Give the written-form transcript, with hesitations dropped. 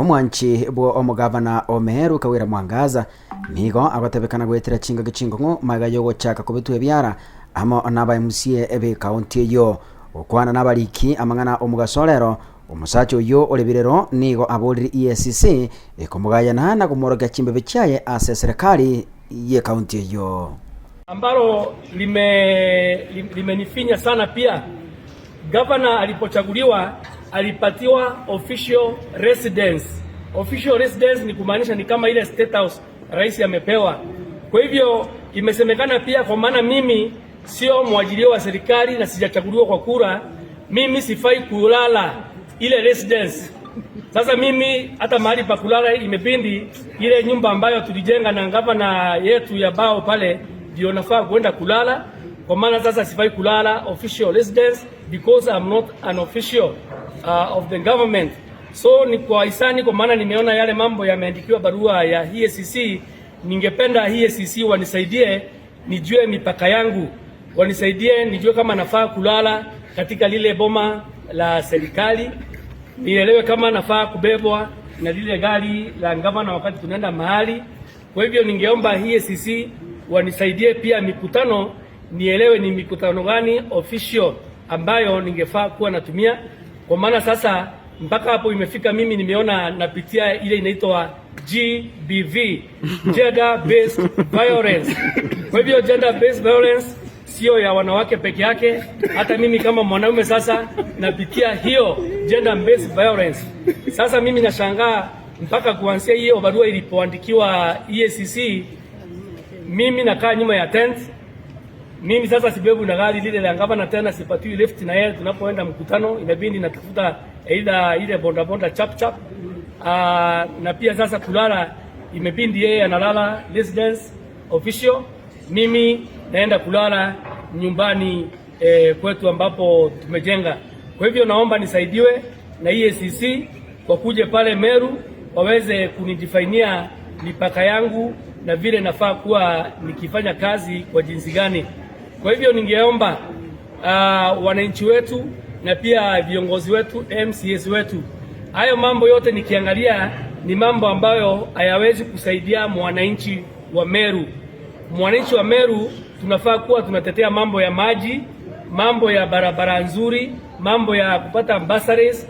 Omwanchi bwo omogavana o Meru Kawira Mwangaza nigo agotebekana goetera chingaki chingong'u magega yogochaka kobetwa ebiara amo naba MCA b'ekaunti eyio. Gokwana nabariki amang'ana omogaso rero, omosacha oyio ore birero nigo aborire EACC ekomogayana na komworokia chimbebe chiaye ase eserekari y'ekaunti eyio. Ambalo limenifinya sana pia. Gavana alipochaguliwa alipatiwa official residence. Official residence ni kumaanisha ni kama ile State House rais amepewa. Kwa hivyo imesemekana pia, kwa maana mimi sio mwajiriwa wa serikali na sijachaguliwa kwa kura, mimi sifai kulala ile residence. Sasa mimi hata mahali pa kulala imebidi ile nyumba ambayo tulijenga na gavana yetu ya bao pale ndio nafaa kwenda kulala, kwa maana sasa sifai kulala official residence because I'm not an official of the government. So ni kwa hisani, kwa maana nimeona yale mambo yameandikiwa barua ya EACC, ningependa EACC wanisaidie nijue mipaka yangu, wanisaidie nijue kama nafaa kulala katika lile boma la serikali, nielewe kama nafaa kubebwa na lile gari la gavana wakati tunaenda mahali. Kwa hivyo ningeomba EACC wanisaidie pia mikutano, nielewe ni mikutano gani official ambayo ningefaa kuwa natumia, kwa maana sasa mpaka hapo imefika, mimi nimeona napitia ile inaitwa GBV, gender based violence. Kwa hivyo gender based violence sio ya wanawake peke yake, hata mimi kama mwanaume sasa napitia hiyo gender based violence. Sasa mimi nashangaa mpaka kuanzia hiyo barua ilipoandikiwa EACC, mimi nakaa nyuma ya tent. Mimi sasa sibebwi na gari lile la gavana tena, sipatiwi lift na yeye tunapoenda mkutano, inabidi natafuta either ile boda boda chap chap. Na pia sasa kulala imebidi yeye analala residence official, mimi naenda kulala nyumbani kwetu ambapo tumejenga. Kwa hivyo naomba nisaidiwe na EACC kwa kuja pale Meru waweze kunidefinia mipaka yangu na vile nafaa kuwa nikifanya kazi kwa jinsi gani. Kwa hivyo ningeomba wananchi wetu na pia viongozi wetu, MCAs wetu, hayo mambo yote nikiangalia ni mambo ambayo hayawezi kusaidia mwananchi wa Meru. Mwananchi wa Meru tunafaa kuwa tunatetea mambo ya maji, mambo ya barabara nzuri, mambo ya kupata bursaries.